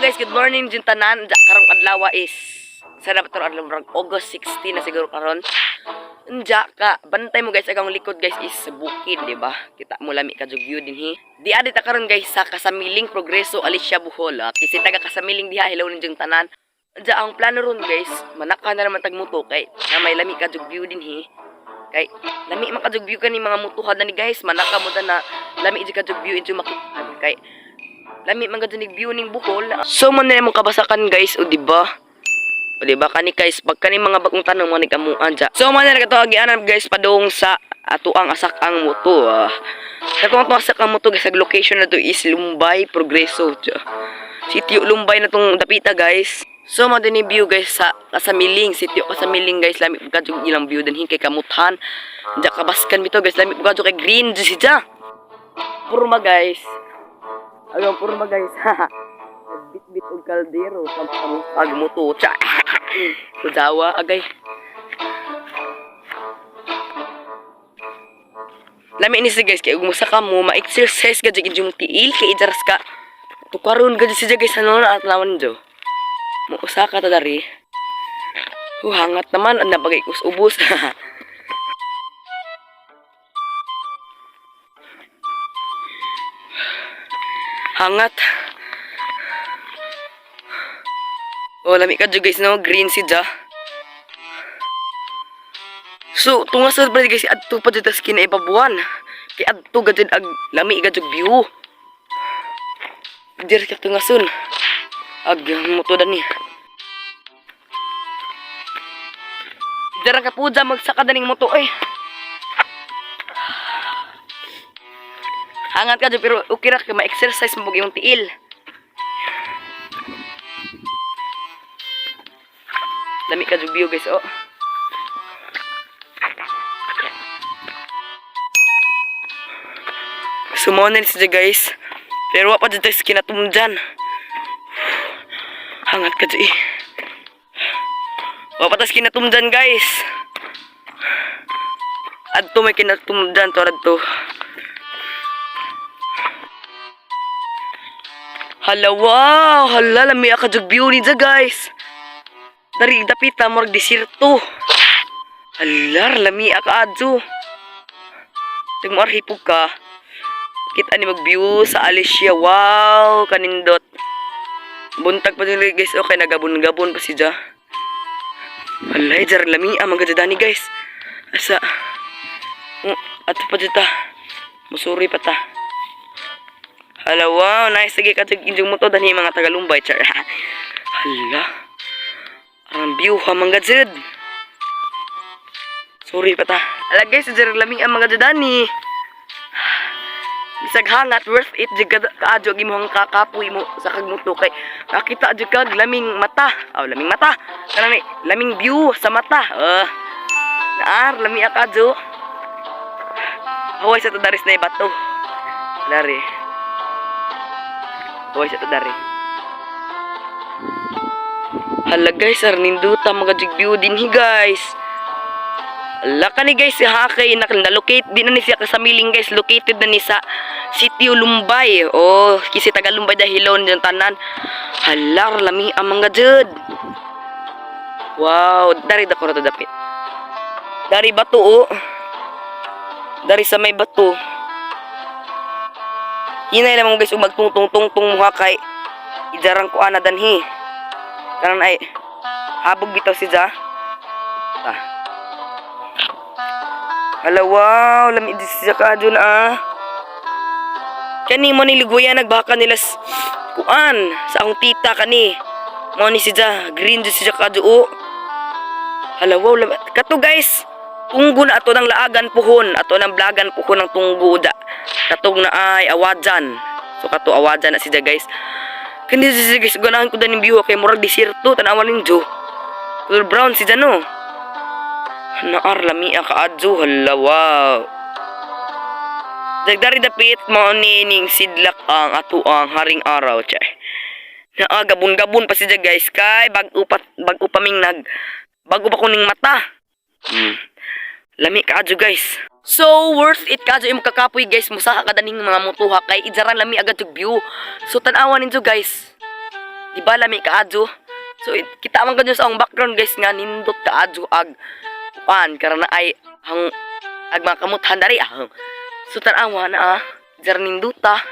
Guys, good morning jud tanan. Ja, karong adlaw is sa dapat adlaw, murag August 16 na siguro karon. Nja ka, bantay mo guys, akong likod guys is bukid, di ba? Kita mo lami ka view dinhi. Di adi ta karon guys sa Kasamiling, Progreso, Alicia, Bohol. Ah. Kasi taga Kasamiling diha, hello ninyong tanan. Nja, ang plano ron guys, manaka na naman tag moto kay na may lami ka view dinhi. Kay lami man ka view kani mga mutuhad na ni guys, manaka mo ta na lami jud ka view injo makitaan kay lami man gud view ning Bohol. So man na imong kabasakan guys, o di ba? O di ba kani guys, pag kani mga bagong tanong mo ni kamuan dya. So man na kato agianan guys padung sa ato ang asak ang moto. Ah. Kato ang asak ang moto guys, ag location na to is Lumbay, Progreso. Dya. Sitio Lumbay na tong dapita guys. So mo din view guys sa Kasamiling, Sitio Kasamiling guys, lami pud kadyo ilang view dinhi kay kamuthan. Dya kabaskan bitaw guys, lami pud kadyo kay green dyan siya. Purma guys. Ayun, purma guys. Bit-bit og kaldero sa ag moto. Tsa. Kudawa agay. Lami ni siya guys kay ug musaka mo ma-exercise ka jud inyong tiil kay ijaras ka. Tukaron ka jud siya guys, ano na at lawan jo. Mo usa ka ta dari. Hangat naman ang nabagay kus ubos. Hangat. Oh, lami ka guys no, green si ja. So, tunga sa pa guys, adto pa jud tas kinaibabuan. Kay adto gud ag lami ga jud view. Dir ka tungason. Ag moto dani. Dira ka puja magsaka daning moto ay. Hangat ka pero okay ra kay ma-exercise mo imong tiil. Lami ka view guys oh. Sumonin siya guys. Pero wa pa dito sa kinatumdan. Hangat ka eh. Wa pa tas kinatumdan guys. Adto may kinatumdan to adto. Hala wow, hala lami ka jug view ni guys. Dari dapita murag desierto. Hala, lami ka adto. Tag mo arhipog ka. Kita ni mag-view sa Alicia. Wow, kanindot. Buntag pa din guys. Okay, nagabon-gabon pa si Ja. Hala, jar lami ang mga dani guys. Asa. Oh, ato pa dita. Musuri pa ta. Hala, wow, nice. Sige, katug injong mo to dani mga tagalumbay. Char. Hala. Ang view ha mga jud. Sorry pa ta. Hala guys, jar lami ang mga dani. Bisag hangat, worth it jud ka kaadyo ang imong kakapoy mo sa kagmuto kay nakita jud kag laming mata. Aw, laming mata. Kanang laming view sa mata. Naar lami akadyo. Haway sa tadaris na bato. Dari. Haway sa tadari. Hala guys, arninduta mga jig view dinhi guys. Hala ka ni guys, si Hakay na locate din na ni siya kasamiling guys, located na ni sa Sitio Lumbay. Oh, kisi taga Lumbay dahilon dyan tanan. Hala, lami ang mga jud. Wow, dari dako ra to dapit. Dari bato oh. Dari sa may bato. Hinay lamang guys, ug magtungtong-tungtong mo kay ijarang ko ana danhi. Karon ay habog bitaw si Ja. Ah. Hala wow, lami di siya ka dun ah. Kani mo ni liguyan nagbaka nila kuan sa akong tita kani. Mo ni si Ja, green di siya ka oh. Hala wow, lami. Kato guys. Tunggo na ato ng laagan puhon, ato ng blagan puhon ng tunggo da. Katong na ay awajan. So kato awajan na siya guys. Kani siya guys, ganahan ko daning view kay murag desierto tan-awan ninyo. Color brown si no. Naar lami ang kaadyo, hala wow. Dagdari dapit mao ni ning sidlak ang ato ang haring araw chay. Naa gabon-gabon pa siya guys kay bag-o pa ming nag bago pa kuning mata. Lami kaadyo guys. So worth it kaadyo imong kakapoy guys, musaka ka daning mga mutuha kay idyaran lami agad og view. So tan-awan ninyo guys. Di ba lami kaadyo? So kita man kadyo sa akong background, guys, nga nindot kaadyo ag kuan karon na ay hang ag mga kamuthan dari ah. So tan-awa na ah, jar ninduta.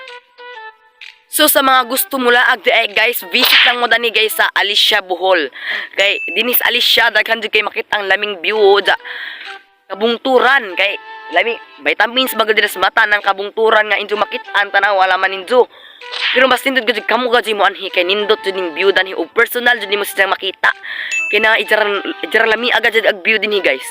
So sa mga gusto mula ag di guys, visit lang mo dani, guys, sa Alicia, Bohol. Kay dinis Alicia daghan jud kay makita ang laming view ja. Kabungturan kay lami vitamins bagay din sa mata ng kabungturan nga injo makit-an, tanaw wala man ninjo. Pero mas nindot gud kamo gud mo anhi kay nindot jud ning view danhi ug personal jud nimo siya makita. Kay na ijaran ijaran lami agad jud ag view dinhi, guys.